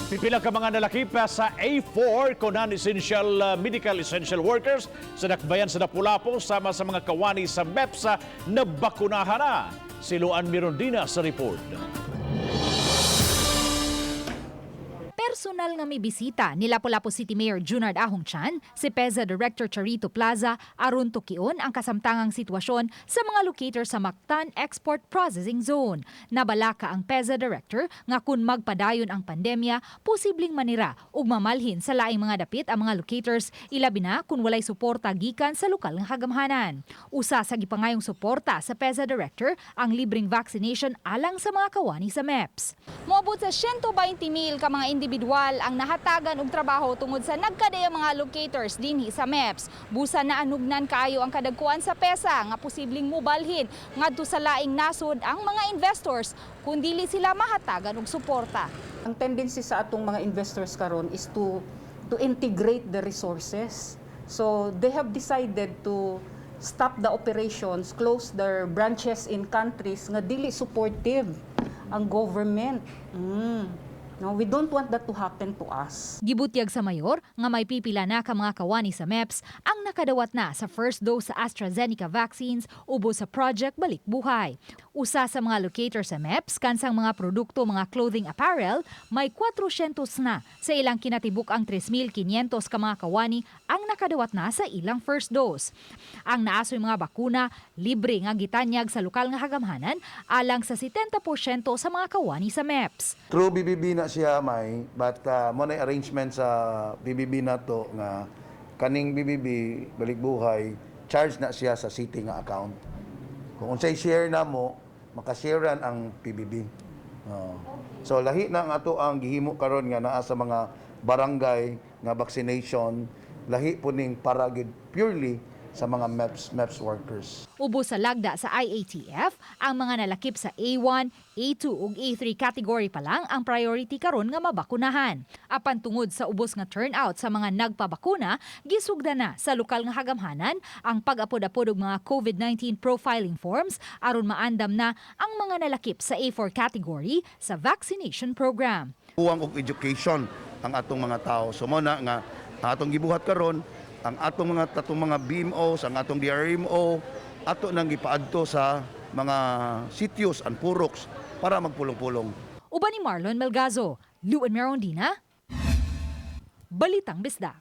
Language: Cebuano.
Pipila ka mga nalakip sa A4 kon non-essential medical essential workers sa dakbayan sa Lapu-Lapu sama sa mga kawani sa MEPSA na bakunahan na. Si Luan Mirondina sa report. Personal nga may bisita ni Lapu-Lapu City Mayor Junard Ahong Chan, si PEZA Director Charito Plaza aron tukion ang kasamtangang sitwasyon sa mga locator sa Mactan Export Processing Zone. Nabalaka ang PEZA Director nga kung magpadayon ang pandemya, posibleng manira ug mamalhin sa laing mga dapit ang mga locators, ilabi na kung walay suporta gikan sa lokal nga kagamhanan. Usa sa gipangayong suporta sa PEZA Director ang libreng vaccination alang sa mga kawani sa MEPS. Moabot sa 120 mil ka mga individual ang nahatagan og trabaho tungod sa nagkadayang mga locators dinhi sa MEPS. Busa na anugnan kaayo ang kadagkuan sa PEZA nga posibleng mubalhin ngadto sa laing nasod ang mga investors kung dili sila mahatagan og suporta. Ang tendency sa atong mga investors karon is to integrate the resources. So they have decided to stop the operations, close their branches in countries nga dili supportive ang government. No, we don't want that to happen to us. Gibutyag sa mayor nga may pipila na ka mga kawani sa MEPS ang nakadawat na sa first dose sa AstraZeneca vaccines ubos sa Project Balik Buhay. Usa sa mga locator sa MEPS kansang mga produkto mga clothing apparel, may 400 na sa ilang kinatibuk ang 3,500 ka mga kawani ang nakadawat na sa ilang first dose. Ang naasoy mga bakuna, libre nga gitanyag sa lokal nga kagamhanan alang sa 70% sa mga kawani sa MEPS. Through BBB na siya may, but mo na arrangement sa BBB na to nga kaning BBB Balik Buhay, charge na siya sa city nga account. Kung unsay share na mo, makasharean ang PBB. Oo. So lahi na ang ato ang gihimo karon nga naa sa mga barangay nga vaccination, lahi po ning para gid purely sa mga MEPS workers. Ubos sa lagda sa IATF, ang mga nalakip sa A1, A2 ug A3 category pa lang ang priority karon nga mabakunahan. Apan tungod sa ubos nga turnout sa mga nagpabakuna, gisugda na sa lokal nga kagamhanan ang pag-apod-apod og mga COVID-19 profiling forms aron maandam na ang mga nalakip sa A4 category sa vaccination program. Kuwang og education ang atong mga tao. So mo na nga ang atong gibuhat karon, ang atong mga tatong mga BMOs, ang atong DRMO, ato nang gipaadto sa mga sitios and puroks para magpulong-pulong. Uban ni Marlon Melgazo, Luan Merondina, Balitang Bisdak.